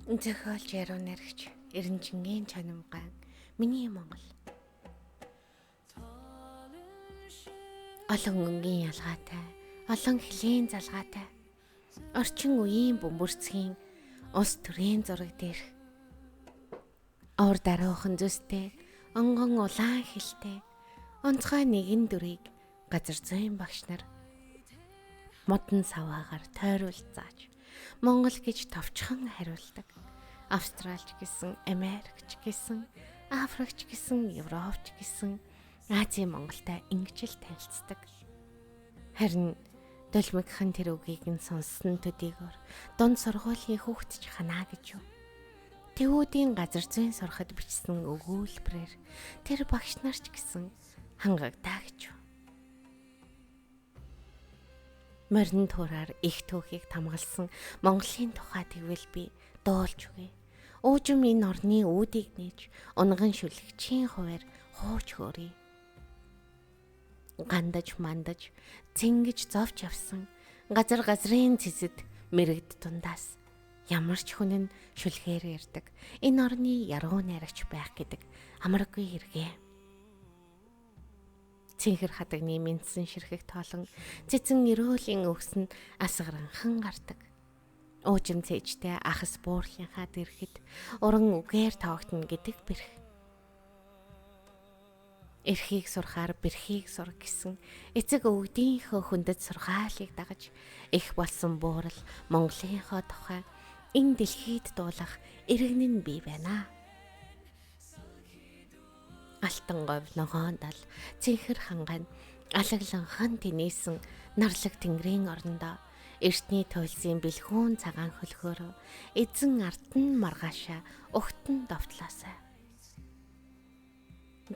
Зохиолч яруу найрагч Эренчингийн Чанамгай миний Монгол. Олон өнгийн ялгаатай, олон хөлийн залгаатай, орчин үеийн бөмбөрцгийн улс төрийн зураг дээрх уур даруухан зүстэй, онгон улаан хилтэй, онцгой нэгэн дүрийг газар зүйн багш нар модон саваагаар тойруулж зааж Монгол гэж товчхон хариулдаг. Австралч гэсэн, Америкч гэсэн, Африкч гэсэн, Европч гэсэн Азийн Монголтай ингэж л танилцдаг. Харин Дулмигхан тэр үгийг нь сонссон төдийгөр дунд сургуулийн хүүхэд ч ханаа гэж юу. Тэвүүдийн газар зүйн сурахад бичсэн өгүүлбэрээр тэр багш нар ч гэсэн хангагдаа гэж юу. Морин туураар их түүхийг тамгалсан Монголын тухай тэгвэл би дуулж өгье. Уужим энэ орны үүдийг нээж унган шүлэгчийн хуваар хууч хөөрье. Гандаж мандаж цэнгэж зовж явсан газар газрын цэцэд мэрэгд дундаас ямар ч хүн нь шүлгээр ярьдаг. Энэ орны яруу найрагч байх гэдэг амаргүй хэрэгэ. Цэнхэр хадагны мэдсэн ширхэг тоолон цэцэн эрөөлийн өгс нь асгаранхан гардаг. Уужим цээжтэй ахас буурлынхаа дэрхэд уран үгээр тоогтно гэдэг бэрх. Эрхийг сурахаар бэрхийг сур гэсэн эцэг өвгдийнхөө хүндэт сургаалыг дагаж их болсон буурал Монголынхоо тухай энэ дэлхийд дуулах иргэн нь бий байна. Алтан говь ногоон дал цэнхэр ханган алагланхан тэнийсэн нарлаг тэнгэрийн орондоо эртний туйлсын бэлхүүн цагаан хөлхөөрөө эзэн ард нь маргаашаа өгтөн довтлоосай.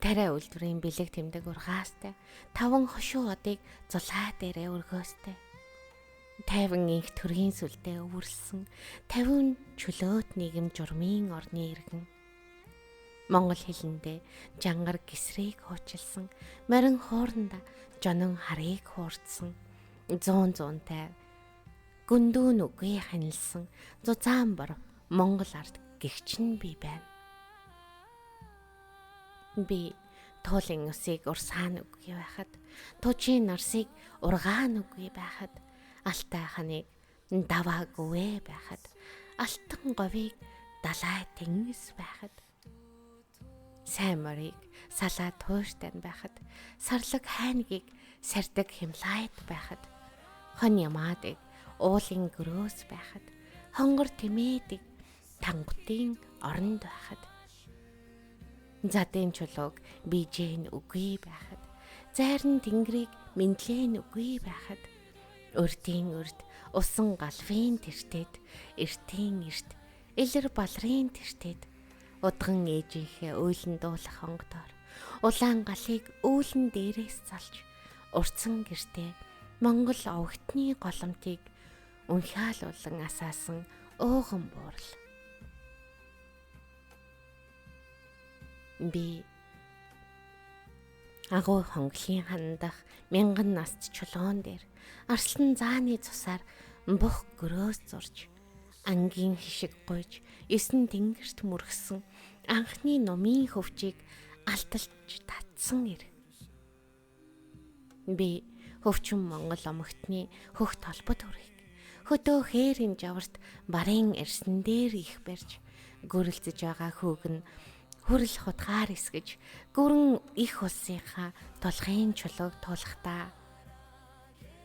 Тариа үйлдвэрийн бэлэг тэмдэг ургаастай таван хошуу одыг зулаа дээрээ өргөөстэй. 50 инх төргийн сүлдээ өвөрлсөн 50 чөлөөт нийгэм журмын орны иргэн. Монгол хэлэндээ жангар гисрийг хуучилсан, морин хоорондоо жонон харыг хуурдсан, зуун зуунтай гүндүүн үгүй ханилсан зузаан бор Монгол ард гэгч нь би байна. Би туулын усыг урсаан үгүй байхад, тужийн нарсыг ургаан үгүй байхад, алтай ханыг даваагүй байхад, алтан говийг далай тэнгис байхад, сайн морийг салаа тууштай байхад, сарлаг хайнгийг сардаг химлайд байхад, хон ямаадыг уулын гөрөөс байхад, хонгор тэмээдэг тангутын оронд байхад, задын чулууг бижээн үгүй байхад, зайран тэнгэрийг мэдлэн үгүй байхад, өрдийн өрд усан галфын тэртэд, эртийн эрт элэр балрын тэртэд, удган ээжийнхээ уйлан дуулах онгодоор улаан галыг үүлэн дээрээс залж урцсан гэртээ Монгол овгтны голомтыг үнхаалуулан асаасан ууган буурал. Би агуу хонглын хандах мянган наст чулуун дээр арслан зааны цусаар бух гөрөөс зурж ангийн хишиг гуйж есөн тэнгэрт мөргсөн анхны номын хөвчийг алталж татсан эр. Би хөвчин Монгол омогтны хөх толбод хүрэг хөдөө хээрийн жаварт барын эрсэн дээр их барьж гөрөлзөж байгаа хүүг нь хүрэл хутгаар эсгэж гүрэн их улсынхаа тулхын чулууг туулахдаа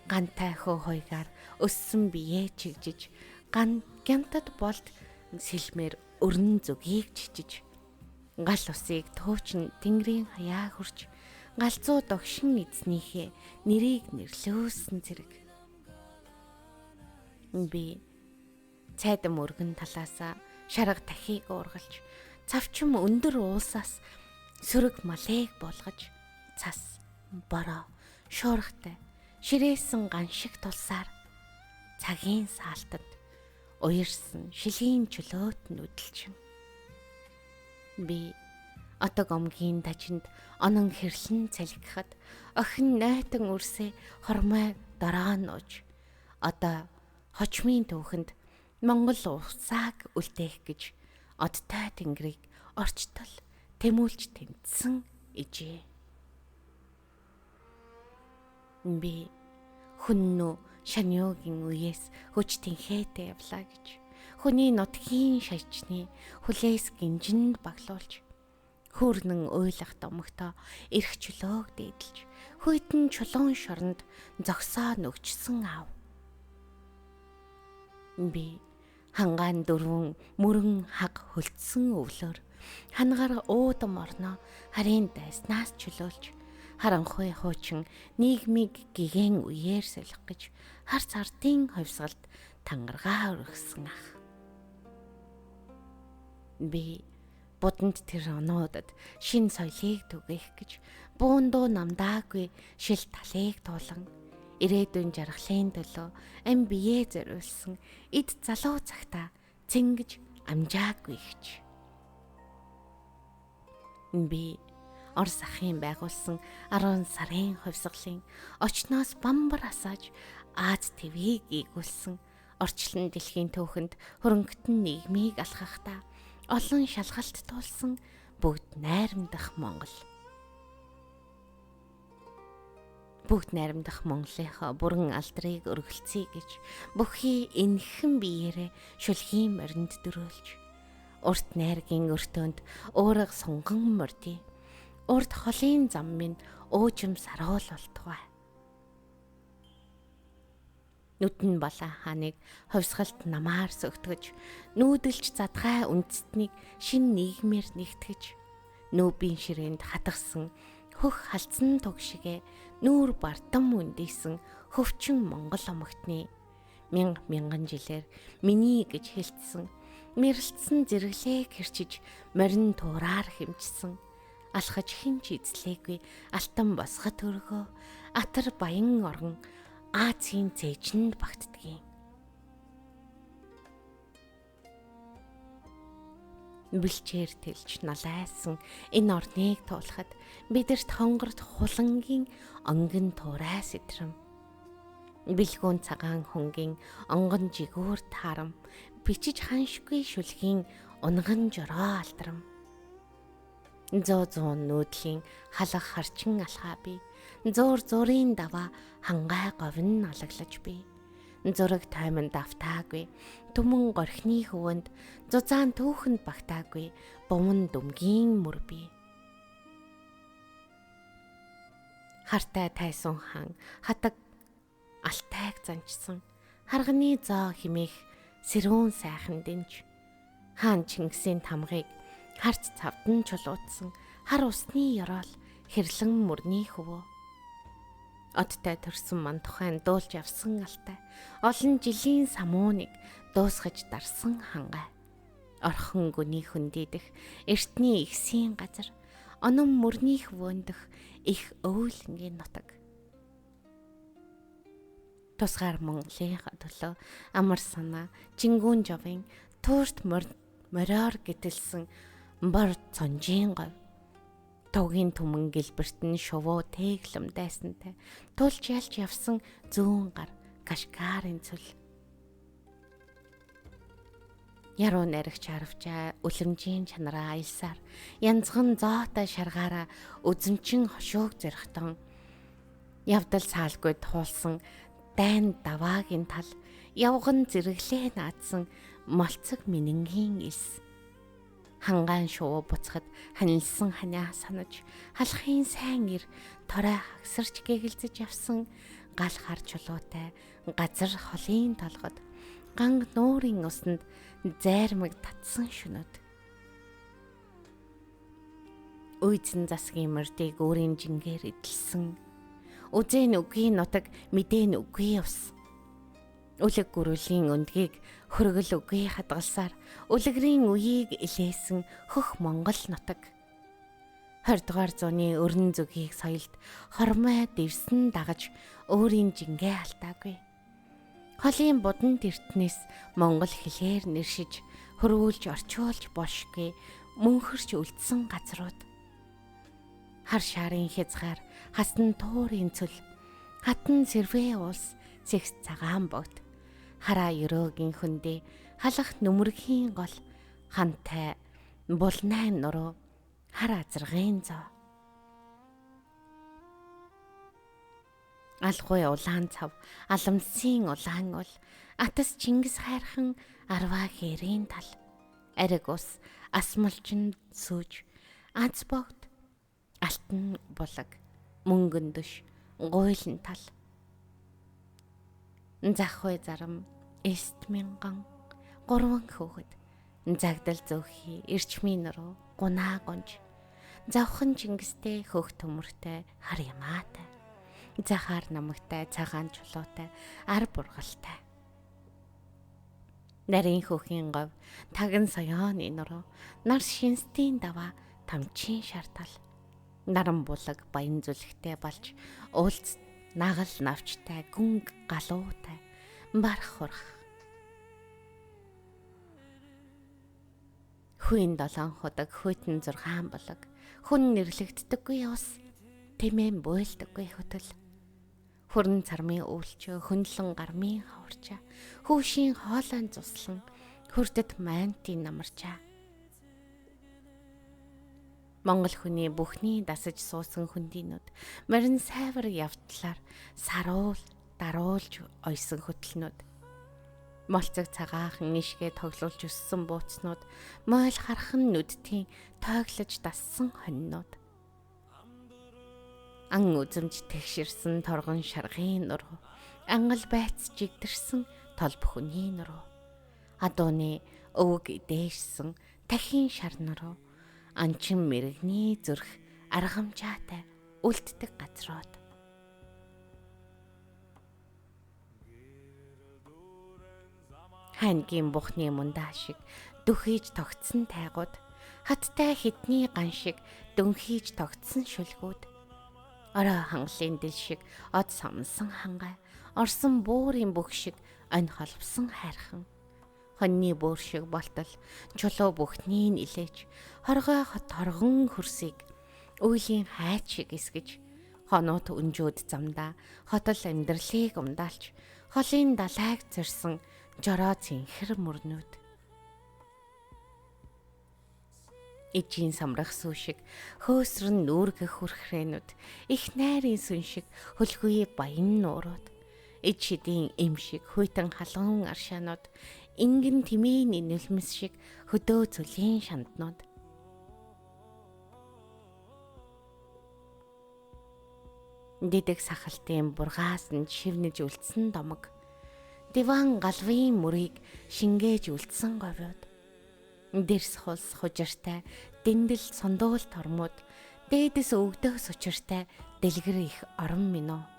гантай хөө хойгаар өссөн биеэ чигжиж ган гянтад болд сэлмээр өрн зүгийг чичиж гал усыг туучин тэнгэрийн хаяа хурж галзуу догшин эзнийхээ нэрийг нэрлөөсөн зэрэг. Би цайдам өргөн талаасаа шарга тахийг уургалж цавчим өндөр уулсаас сөрөг малыг болгож цас бороо шуургатай ширээсэн ган шиг тулсаар цагийн саалтанд уярсан шилийн чөлөөт нүдэлчин. Би отог омгийн тажинд онон хэрлэн цалгихад охин нойтон үрсээ хормой дороо нууж одоо хочмын түүхэнд Монгол улсааг үлдээх гэж одтой тэнгэрийг орчтол тэмүүлж тэмцсэн ижээ. Би хүннүү шаньюгийн үеэс хүч тэнхээтэй явлаа гэж хүний нутгийн шажны хүлээс гинжинд баглуулж хөөрнөн уйлах домогтоо эрх чөлөөг дээдэлж хүйтэн чулуун шоронд зогсоо нөгчсөн аав. Би хангаан дөрвөн мөрөн хаг хөлдсөн өвлөөр хангаар уудам орноо харын дайснаас чөлөөлж харанхуй хуучин нийгмийг гигэн үеэр солих гэж хар цардын ховсгалд тангаргаа өргөсөн ах. Би буданд тэр онуудад шин соёлыг түгээх гэж буундуу намдаагүй шил талыг туулан ирээдүйн жаргалын төлөө ам биеэ зориулсан эд залуу цагта цэнгэж амжаагүй хч. Би Орос ахын байгуулсан 10 сарын хувьсгалын очноос бамбар асааж Аз ТВ-г ийгүүлсэн орчлон дэлхийн түүхэнд хөрөнгөтөн нийгмийг алхахдаа олон шалгалт туулсан бүгд найрамдах Монгол. Бүгд найрамдах Монголынхоо бүрэн алдрыг өргөлцье гэж бүхий энхэн биеэрээ шүлгийн моринд дөрөөлж урт найргийн өртөөнд уурга сунган мордий урд холын зам минь уужим саруул болтугай. Нүдэн балаа хааныг хувьсгалт намаар сөгтгөж нүүдэлж задгай үндэстнийг шин нийгмээр нэгтгэж нүүбийн ширээнд хатгсан хөх халдсан туг шигэ нүүр бардам үндийсэн хөвчин Монгол омогтны мянга мянган жилээр миний гэж хэлтсэн мэрэлтсэн зэрэглээ гэрчиж морин туураар хэмжсэн алхаж хинч эзлээгүй алтан босгот өргөө атар баян орон Азийн цээжинд багтдгийн. Бэлчээр тэлж налайсан энэ орныг туулахад бидэрт хонгорт хулангийн онгон туурай сэтрэм. Бэлгүүн цагаан хөнгийн онгон жигүүр таарам бичиж ханшгүй шүлгийн унган жороо алдрам. Зөө зуун нүүдлийн халах харчин алхаа би зуур зуурын даваа хангай говн алаглаж би зураг тайман давтаагүй түмэн горхины хөвөнд зузаан түүхэнд багтаагүй буман дүмгийн мөр би. Хартай тайсан хаан хатаг алтайг занчсан харганы зоо химээх сэрүүн сайхан дэнж хаан Чингисийн тамгыг харц цавдан чулуудсан хар усны ёроол хэрлэн мөрний хөвөө. Одтой төрсөн мандухайн дуулж явсан алтай олон жилийн самууныг дуусгаж дарсан хангай. Орхон гүний хөндийдэх эртний ихсийн газар онон мөрний хөвөөндөх их өвлөнгийн нутаг. Тусгаар Монголын төлөө амар санаа Чингүн жовын туурт мориор гэтэлсэн бор цонжийн говь. Тугийн түмэн гэлбэртэн шувуу тэглэм дайсантай тулж ялж явсан зүүн гар Кашкарын цөл. Яруу найрагч аравчаа үлэмжийн чанараа аялсаар янзган зоотой шаргаараа үзэмчин хошууг зоригтон явдал саалгүй туулсан дайн даваагийн тал явган зэрэглээ наадсан молцог минэнгийн элс. Хангаан шувуу буцахад ханилсан ханиа санаж халахын сайн ир торой хагсарч гэгэлзэж явсан гал хар чулуутай газар холын толгод ганг нуурын усанд зайрмаг татсан шөнөд. Үйцэн засгийн мордыг өөрийн жингээр эдэлсэн үзэн үгүй нутаг мэдэн үгүй ус. Үлэг гөрүүлийн өндгийг хөргөл үгүй хадгалсаар үлгэрийн үеийг илээсэн хөх Монгол нутаг. 20 дугаар зууны өрн зүгийг соёлд хормой дэвсэн дагаж өөрийн жингээ алдаагүй. Холын буданд эртнээс монгол хэлээр нэршиж хөрвүүлж орчуулж болшгүй мөнхөрч үлдсэн газрууд. Хар шарын хязгаар хасан туурын цөл хатан сэрвэ улс зэгс цагаан богд хараа өрөөгийн хөндөө халах нүмергийн гол хантай булнай нуруу хар азаргын зоо. Алгуй улаан цав, аламсын улаан ул, атас Чингис хайрхан арваа хээрийн тал. Ариг ус асмалчин сүүж, аз богд алтан булаг, мөнгөн дөш гуйлан тал. Захвэ зарам эст мянган гурван хөөхөд загдал зөөхий эрчмийн нуруу гунаа гонж завхан Чингистэй хөөх төмөртэй хар ямаатай захаар намагтай цагаан чулуутай ар бургалтай. Нарийн хөхийн говь таган соёоны нуруу нар шинстийн даваа тамчийн шартал наран булаг баян зүлэгтэй балж уулз нагал навчтай гүнг галуутай барах хурах. Хүн 7 худаг хүйтэн 6 булаг хүн нэрлэгддэггүй ус тэмээн буйлдаггүй хөтөл. Хүрэн цармын өвлчөө хөндлөн гармын хаварчаа хүүшийн хоолойн цуслан хүрдэт майнтын намарчаа. Монгол хүний бүхний дасаж суусан хөндийнүүд морин сайвар явдлаар саруул даруулж ойсон хөтлөнүүд. Молцог цагаахан ишгэ тоглуулж өссөн бууцнууд мойл хархан нүдтийн тойглож дассан хонинууд. Ан үзэмж тэгшэрсэн торгон шаргын нуруу, ангал байц жигдэрсэн тол бүхний нуруу. Адууны өвөг дээшсэн тахин шар нуруу, анчин мэрэгний зүрх аргамжаатай үлддэг газрууд. Хангийн бухны мундаа шиг дөхийж тогтсон тайгууд, хаттай хитний ган шиг дөнхийж тогтсон шүлгүүд, орой хангалын дэл шиг од самсан хангай, орсон буурын бүх шиг онь холбосон хайрхан, хоньны бөөр шиг болтол чулуу бүхний нилээч, хоргой хот торгон хөрсийг үйлийн хайч шиг эсгэж, хонууд өнжөөд замдаа хотол амьдралыг умдаалч, холын далайг зорьсон жороо цэнхэр мөрнүүд. Ижийн самрах сүү шиг хөөсрөн нүүргэх хүрхрээнүүд, их найрын сүн шиг хөлгүй баян нуурууд, ид шидийн эм шиг хүйтэн халуун аршаанууд, ингэн тэмээний нулимс шиг хөдөө цөлийн шанднууд. Дэдэг сахалтын бургаас нь шивнэж үлдсэн домог, диван галвын мөрийг шингээж үлдсэн говьуд, дэрс хулс хужиртай дэндэл сундуул тормууд, дээдэс өвгдөх сучиртай дэлгэр их орон минь.